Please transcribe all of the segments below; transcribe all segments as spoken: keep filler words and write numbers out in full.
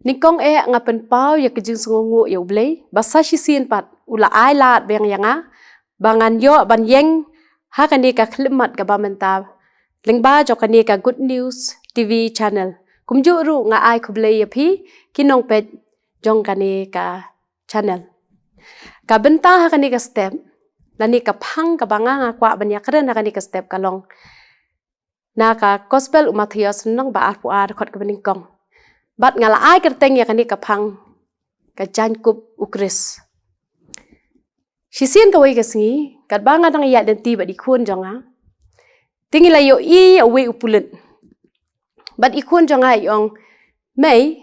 Nyngkong eh nga pynpaw ïa ka jingsngewnguh ïa U Blei ba sa shisien pat u la ai lad biang ïa nga ba ngan ïoh ban ïeng ha kane ka khyllipmat kaba mynta lyngba jong kane ka Good News T V channel. Kumjuh ruh nga ai khublei ïa phi ki nongpeit jong kane ka channel. Ka bynta ha kane ka step lane ka phang kaba nga nga kwah ban ïakren ha kane ka step ka long na ka Gospel u Mathaios lynnong ba arphew ar dkhot kaba nyngkong. Bad nga la ai kyrteng ïa kane ka phang ka jaiñkup U Khrist. Shisien kawei ka sngi katba nga dang ïaid lynti bad i khun jong nga, te ngi la ïohi ïa uwei u pulit. Bad i khun jong nga i ong, "Mei,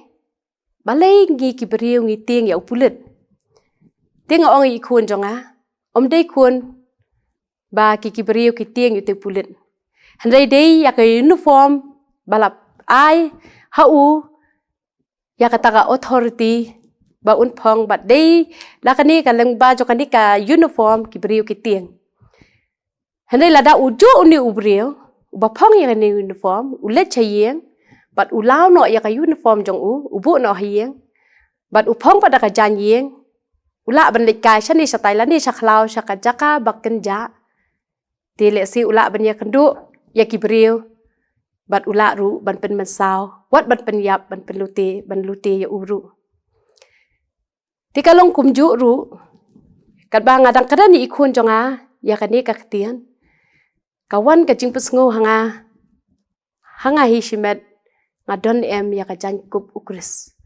balei ngi ki briew ngi tieng ïa u pulit?" Te nga ong ïa i khun jong nga, "Ym dei khun ba ki ki briew ki tieng ïa u te u pulit, hynrei dei ïa ka uniform ba la ai ha u ïa kata ka authority ba un phong, bad dei la kane ka lyngba jong kane ka uniform ki briew ki tieng." Hynrei lada u juh une u briew uba phong ïa kane uniform, u leit sha ïing bad u law noh ïa ka uniform jong u, u buh noh ha ïing bad u phong pat da ka jaiñ ïing, u lah ban leit kai shane shatai lane sha khlaw sha ka jaka ba kynjah. Te lehse u lah ban ïakynduh ïa ki briew bad u lah ruh ban pynmynsaw, wat ban pynïap, ban pynlute, ban lute ïa u ruh. Te ka long kumjuh ruh, katba nga dang kren ïa i khun jong nga ïa kane ka ktien, ka wan ka jingpynsngew ha nga, ha nga hi shimet, nga don em ïa ka jaiñkup U Khrist?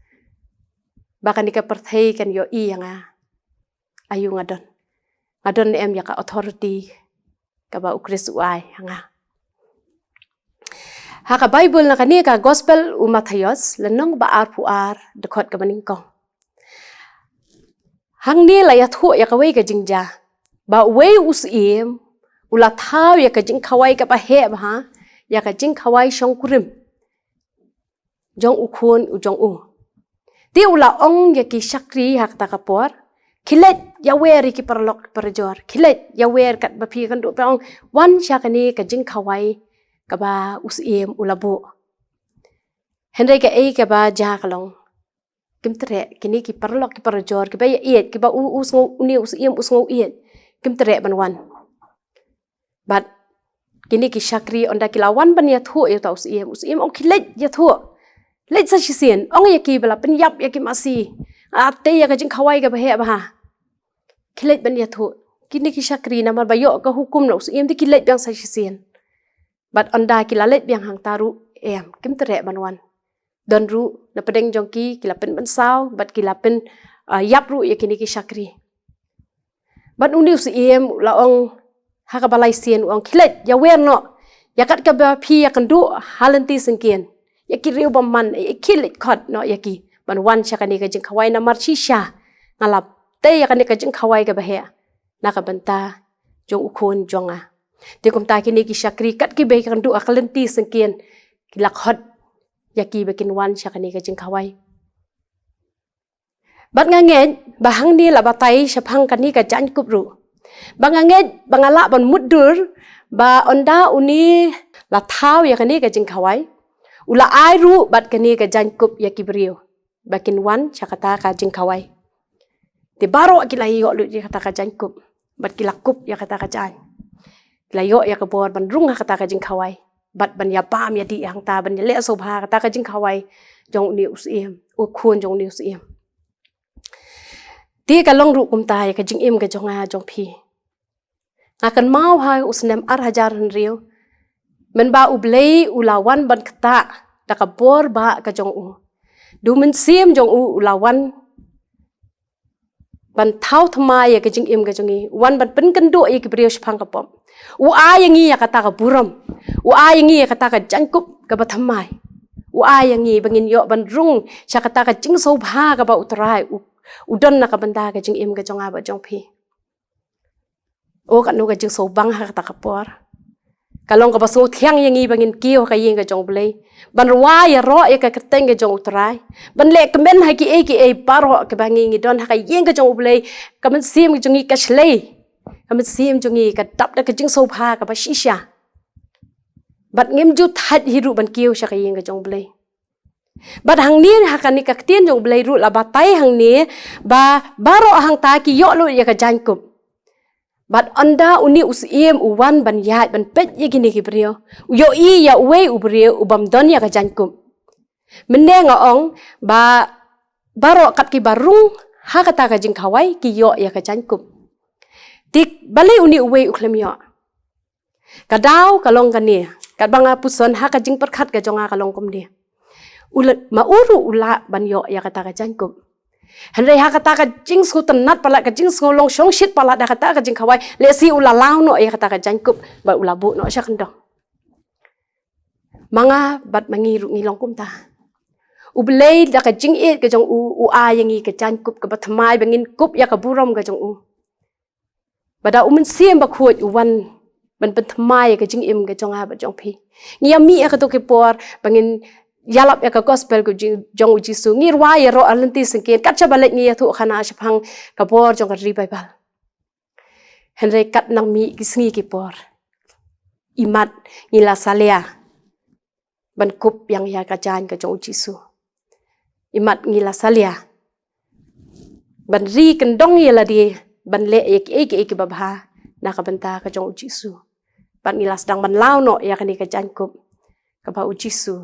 Ba kane ka pyrthei kan ïohi ïa nga, aïu nga don? Nga don em ïa ka authority kaba U Khrist u ai ha nga? Ha ka Baibl na kane ka Gospel u Mathaios lynnong ba arphew ar dkhot kaba nyngkong. Hangne la ïathuh ïa kawei ka jingjia ba uwei u syiem u la thaw ïa ka jingkhawai kaba heh bha, ïa ka jingkhawai shongkurim jong u khun u jong u. Te u la ong ïa ki shakri ha kata ka por, "Khie leit ïawer ïa ki paralok parajor, khie leit ïawer katba phi kynduh, phi ong, 'Wan sha kane ka jingkhawai kaba u syiem u la buh.'" Hynrei kaei kaba jia ka long, kim treh kine ki paralok ki parajor kiba ïaieit, kiba u, u sngew, une u syiem u sngew ïeit, kim treh ban wan. Bad kine ki shakri ynda ki la wan ban ïathuh ïa uta u syiem, u syiem ong, "Khie leit ïathuh, leit sa shisien, ong ïa ki ba la pynïap ïa ki masi, ah, tei ïa ka jingkhawai kaba heh bha. Khie leit ban ïathuh." Kine ki shakri namar ba ïoh ka hukum na u syiem te ki leit biang sa shisien. Bad ynda ki la leit biang hangta ruh, em, kim treh ban wan. Don ruh na pdeng jong ki ki la pynmynsaw bad ki la pyn, ah, ïap ruh ïa kine ki shakri. Bad une u syiem u la ong ha kaba lai sien, u ong, "Khie leit ïawer noh ïa kat kaba phi ïakynduh ha lynti syngkien, ïa ki riew bymman, ïa, khie leit khot noh ïa ki ban wan sha kane ka jingkhawai, namar shisha nga la tei ïa kane ka jingkhawai kaba heh na ka bynta jong u khun jong nga." Te kumta kine ki shakri kat kiba ïakynduh ha ka lynti syngkien ki la khot ïa ki ba kin wan sha kane ka jingkhawai. Bad nga ngeit ba hangne la batai shaphang kane ka jaiñkup ruh. Ba nga ngeit ba nga lah ban mutdur ba ynda une la thaw ïa kane ka jingkhawai, u la ai ruh bad kane ka jaiñkup ïa ki briew ba kin wan sha kata ka jingkhawai. Te baroh ki la ïoh lut ïa kata ka jaiñkup bad ki la kup ïa kata ka jaiñ. Ki la ïoh ïa ka bor ban rung ha kata ka jingkhawai bad ban ïabam ïadih hangta, ban ïaleh sngewbha ha kata ka jingkhawai jong une u syiem, u khun jong une u syiem. Te ka long ruh kumta ïa ka jingim ka jong nga jong phi. Nga kynmaw ha u snem ar hajar hynriew, mynba U Blei u la wan ban ktah da ka bor ba ka jong u. Da u Mynsiem jong u u la wan ban thaw thymmai ïa ka jingim ka jong ngi, u wan ban pynkynduh ïa ki briew shaphang ka pop. U ai ïa ngi ïa kata ka burom, u ai ïa ngi ïa kata ka jaiñkup kaba thymmai. U ai ïa ngi ba ngin ïoh ban rung sha kata ka jingsngewbha kaba U Trai u, u don na ka bynta ka jingim ka jong nga bad jong phi. O, katno ka jingsngewbang ha kata ka por. Ka long kaba sngewthiang ïa ngi ba ngin kiew ha ka ïing ka jong U Blei, ban rwai ïaroh ïa ka kyrteng ka jong U Trai, ban leh kmen ha kiei kiei baroh kiba ngi ngi don ha ka ïing ka jong U Blei. Ka mynsiem ka jong ngi ka shlei, ka mynsiem jong ngi ka dap da ka jingsngewbha kaba shisha. Bad ngim ju thait hi ruh ban kiew sha ka ïing ka jong U Blei. Bad hangne ha kane ka ktien jong U Blei ruh la batai hangne ba baroh hangta ki ïoh lut ïa ka jaiñkup. Bad ynda une u syiem u wan ban ïaid ban peit ïa kine ki briew, u ïohi ïa uwei u briew u bym don ïa ka jaiñkup. Mynne nga ong ba baroh kat kiba rung ha kata ka jingkhawai ki ïoh ïa ka jaiñkup. Te balei une uwei u khlem ïoh? Ka daw ka long kane, katba nga puson ha ka jingpyrkhat ka jong nga ka long kumne. U la, ma u ruh u lah ban ïoh ïa kata ka jaiñkup. Hynrei ha kata ka jingsngewtynnat palat, ka jingsngew long shongshit palat da kata ka jingkhawai, lehse u la law noh ïa kata ka jaiñkup bad u la buh noh sha kyndong. Ma nga bad ma ngi ruh ngi long kumta. U Blei da ka jingïeit ka jong u, u ai ïa ngi ka jaiñkup kaba thymmai ba ngin kup ïa ka burom ka jong u. Ba da u Mynsiem Bakhuid u wan ban pynthymmai ïa ka jingim ka jong nga bad jong phi. Ngi ïa mih ïa kato ki por ba ngin ïalap ïa ka gospel ka jong, jong u Jisu. Ngi rwai ïaroh ar lynti syngkien, kat shaba leit ngi ïathuh khana shaphang ka bor jong ka Ri Baibl. Hynrei kat nang mih ki sngi ki por, imat ngi la salia ban kup biang ïa ka jaiñ ka jong u Jisu. Imat ngi la salia ban ri kyndong ïa lade ban leh ïa kiei kiei kiba bha na ka bynta ka jong u Jisu. Bad ngi la sdang ban law noh ïa kane ka jaiñkup kaba u Jisu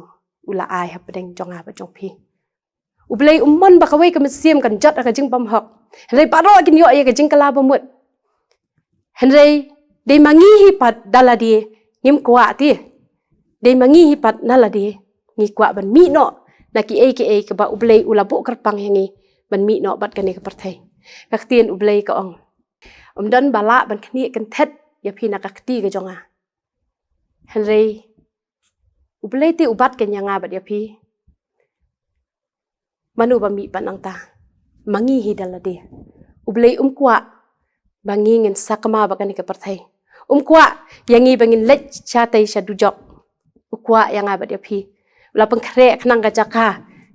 u la ai hapdeng jong nga bad jong phi. U Blei um mon ba kawei ka mynsiem kan jot ha ka jingbymhok. Hynrei baroh kin ïoh ïa ka jingkylla bamut. Hynrei dei ma ngi hi pat da lade ngim kwah te. Dei ma ngi hi pat na lade ngi kwah ban mih noh na kiei kiei kaba U Blei u la buh kyrpang ïa ngi ban mih noh bad kane ka pyrthei. Ka ktien U Blei ka ong, um don ba lah ban khnieh kynthet ïa phi na ka kti ka jong nga. Hynrei U Blei te u bat keiñ ïa nga bad ïa phi. Mano ba mih pat nangta? Ma ngi hi da lade. U Blei um kwah ba ngi ngin sakma bad kane ka pyrthei. Um kwah ïa ngi ba ngin leit shatei sha dujok. U kwah ïa nga bad ïa phi. U la pynkhreh khnang ka jaka,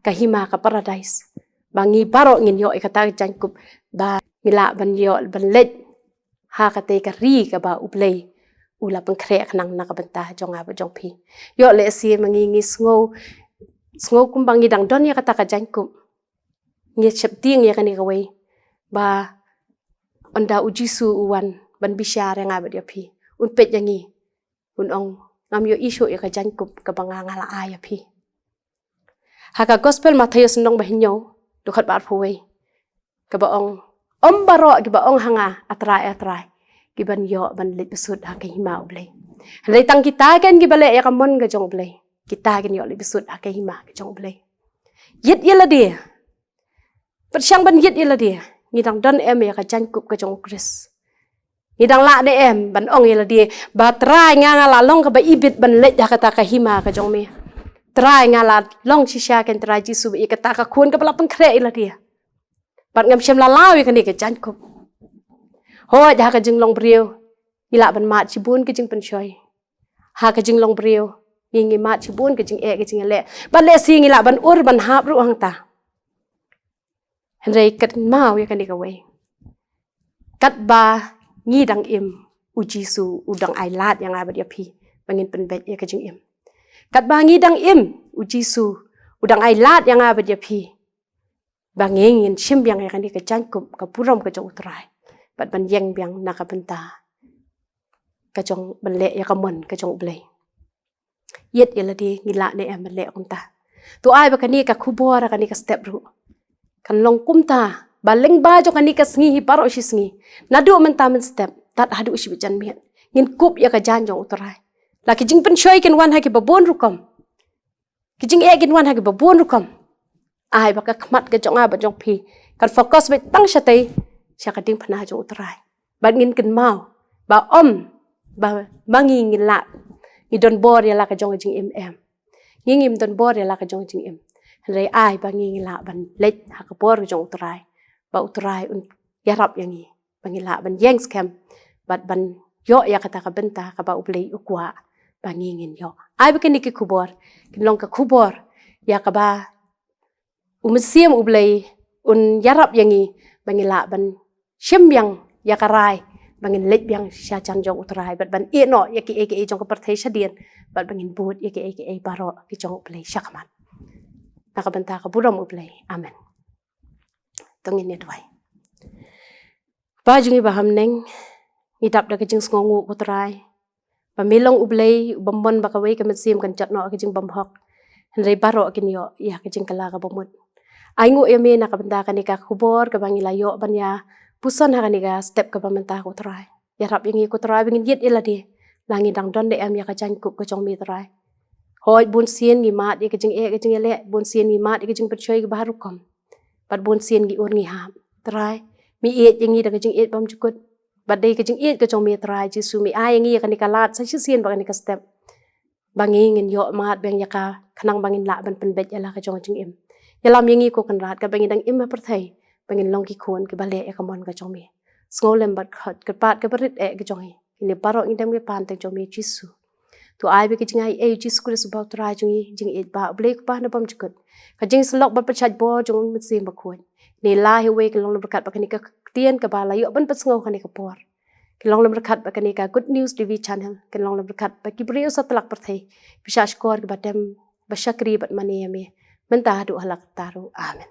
ka hima, ka paradise, ba ngi baroh ngin ïoh ïa kata ka jaiñkup ba ngi lah ban ïoh ban leit ha katei ka ri kaba U Blei u la pynkhreh khnang na ka bynta jong nga bad jong phi. Ïoh lehse ma ngi ngi sngew, sngew kumba ngi dang don ïa kata ka jaiñkup. Ngi sheptieng ïa kane kawei ba ynda u Jisu u wan ban bishar ïa nga bad ïa phi, un peit ïa ngi, un ong, ngam ïohi shuh ïa ka jaiñkup kaba nga nga la ai ïa phi. Ha ka gospel Mathaios lynnong ba hynñiew, dkhot ba arphew wei, kaba ong, ym baroh kiba ong ha nga, A Trai, A Trai, kiban ïoh ban leit bsut ha ka hima U Blei. Hynrei tang kita keiñ kiba leh ïa ka mon ka jong U Blei, kita kin ïoh leit bsut ha ka hima ka jong U Blei. Ïit ïa lade. Pyrshang ban ïit ïa lade. Ngi dang don em ïa ka jaiñkup ka jong U Khrist? Ngi dang lah ne em ban ong ïa lade ba, Trai, nga nga la long kaba ibit ban leit ha kata ka hima ka jong me. Trai, nga la long shisha keiñ Trai Jisu, ba ïa kata ka khun kaba la pynkhreh ïa lade. Bad ngam shym la law ïa kane ka jaiñkup. Hooid, ha ka jinglong briew ngi lah ban mad shibun ka jingpynshoi. Ha ka jinglong briew ngi ngi mad shibun ka jingeh ka jingïaleh. Bad lehse ngi lah ban ur ban hap ruh hangta. Hynrei kynmaw ïa kane kawei. Katba ngi dang im, u Jisu u dang ai lad ïa nga bad ïa phi ba ngin pynbeit ïa ka jingim. Katba ngi dang im, u Jisu u dang ai lad ïa nga bad ïa phi ba ngi ngin shim biang ïa kane ka jaiñkup ka burom ka jong U Trai bad ban ïeng biang na ka bynta ka jong, ban leh ïa ka mon ka jong U Blei. Ïit ïa lade, ngi lah ne em ban leh kumta? To ai ba kane ka khubor, kane ka step ruh kan long kumta, ba lyngba jong kane ka sngi hi baroh shi sngi, naduh mynta mynstep tad haduh shi janmiet, ngin kup ïa ka jaiñ jong U Trai. La ki jingpynshoi kin wan ha kiba bun rukom, ki jingeh kin wan ha kiba bun rukom. Ai ba ka khmat ka jong nga bad jong phi kan focus beit tang shatei, sha ka diengphna jong U Trai. Bad ngin kynmaw ba ym ba ma ngi ngin lah, ngi don bor ïa la ka jong ka jingim, em. Ngi ngim don bor ïa la ka jong ka jingim. Hynrei ai ba ngi ngin lah ban leit ha ka bor ka jong U Trai, ba U Trai un ïarap ïa ngi ba ngi lah ban ïeng skhem bad ban ïoh ïa kata ka bynta kaba U Blei u kwah ba ngi ngin ïoh. Ai ba kine ki khubor kin long ka khubor ïa kaba U Mynsiem U Blei un ïarap ïa ngi ba ngi lah ban shim biang ïa ka rai, ba ngin leit biang sha jan jong U Trai bad ban ïeh noh ïa kiei kiei jong ka pyrthei shadien, bad ba ngin bud ïa kiei kiei baroh ki jong U Blei shakhmat. na ka bynta ka burom U Blei. Amen. To ngin ïa duwai. Kpa jong ngi ba ha bneng, ngi dap da ka jingsngewnguh ko Trai ba me long U Blei uba mon ba kawei ka mynsiem kan jot noh ka jingbymhok, hynrei baroh kin ïoh ïa ka jingkylla kaba mut. Ai nguh ïa me na ka bynta kane ka khubor kaba ngi la ïoh ban ïa puson ha kane ka step kaba mynta ko Trai. Ïarap ïa ngi ko Trai ba ngin ïit ïa lade la ngi dang don ne em ïa ka jaiñkup ka jong me Trai. Hooid, bun sien ngi mad ïa ka jingeh ka jingïaleh, bun sien ngi mad ïa ka jingpynshoi kaba har rukom, bad bun sien ngi ur ngi hap. Trai, me ïeit ïa ngi da ka jingïeit bymjukut. Bad dei ka jingïeit ka jong me Trai Jisu me ai ïa ngi ïa kane ka lad sa shisien bad kane ka step ba ngi ngin ïoh mad biang ïa ka, khnang ba ngin lah ban pynbeit ïa la ka jong ka jingim. Ïalam ïa ngi ko Kynrad, katba ngi dang im ha pyrthei, ba ngin long ki khun kiba leh ïa ka mon ka jong me. Sngewlem bad khot, kyrpad kaba rit eh ka jong ngi. Kine baroh ngi dem ngi pan tang jong me Jisu. To ai ba ka jingai ei Jisu Khrist uba U Trai jong ngi, jingïeit ba U Blei Kpa na bymjukut, ka jingsyllok bad pyrshah bor jong U Mynsiem Bakhuid, ne la hi wei, kin long lem ryngkat bad kane ka ktien kaba la ïoh ban pynsngew kane ka por. Kin long lem ryngkat bad kane ka Good News T V channel, kin long lem ryngkat bad ki briew satlak pyrthei, ba shah shkor kiba dem ba shakri bad mane ïa me mynta haduh hala karta ruh. Amen.